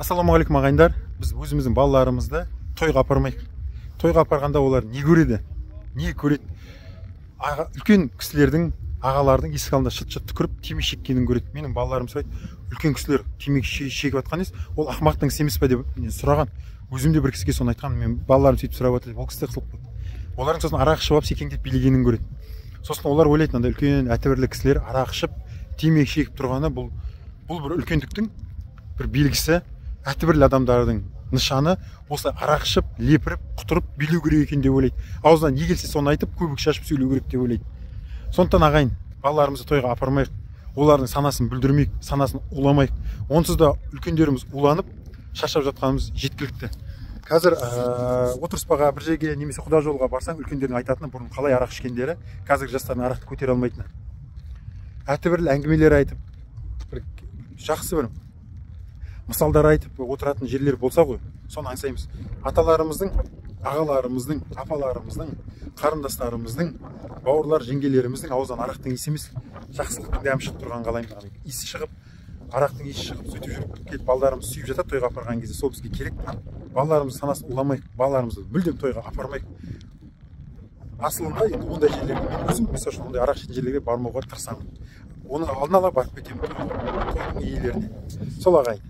Ассалаумағалейкум, ағайындар. Біз өзіміздің балаларымызды тойға апармайық. Тойға апарғанда олар не көреді? Не көреді? Үлкен кісілердің, ағалардың есік алдында шыт-шыт түкіріп, темекі шеккенін көреді. Менің балаларым сұрайды, үлкен кісілер темекі шегіп жатқан емес, ол ақымақтың ісі емес па деп менен сұраған. Өзім де бір кісіге соны айтқан, мен балаларым сөйтіп сұрап жатыр деп, ол кісі де қысылып қалды. Олардың сосын арақ ішіп алып секеңдеп билегенін көреді. Сосын олар ойлайды, мынандай үлкен әтібірлі кісілер арақ ішіп, темекі шегіп тұрғаны бұл бір үлкендіктің бір белгісі, әтібірлі адамдардың нышаны, осылай арақ ішіп, лепіріп, құтырып билеу керек екен деп ойлайды. Аузынан не келсе соны айтып, көбік шашып сөйлеу керек деп ойлайды. Сондықтан ағайын, балаларымызды тойға апармайық, олардың санасын бүлдірмейік, санасын уламайық. Онсыз да үлкендеріміз уланып, шаршап жатқанымыз жеткілікті. Қазір отырыспаға бір жерге немесе құда жолға барсаң, үлкендердің айтатыны бұрын қалай арақ ішкендері, қазіргі жастардың арақты көтере алмайтыны. Әтібірлі әңгімелер айтып, бір жақсы бір мысалдар айтып отыратын жерлер болса ғой, соны аңсаймыз. Аталарымыздың, ағаларымыздың, апаларымыздың, қарындастарымыздың, бауырлар, жеңгелеріміздің аузынан арақтың иісі емес, жақсылықтың дәмі шығып тұрғанын қалаймыз. Иісі шығып, арақтың иісі шығып, сөйтіп жүріп келіп балаларымыз сүйіп жатады тойға апарған кезде, сол бізге керек. Балаларымыздың санасын уламайық, балаларымызды мүлдем тойға апармайық. Асылында енді ондай жерлерге мен өзім, мысалы үшін, ондай арақ ішетін жерлерге бармауға тырысамын. Оны алдын ала барып кетемін тойдың иелеріне. Сол ағайын.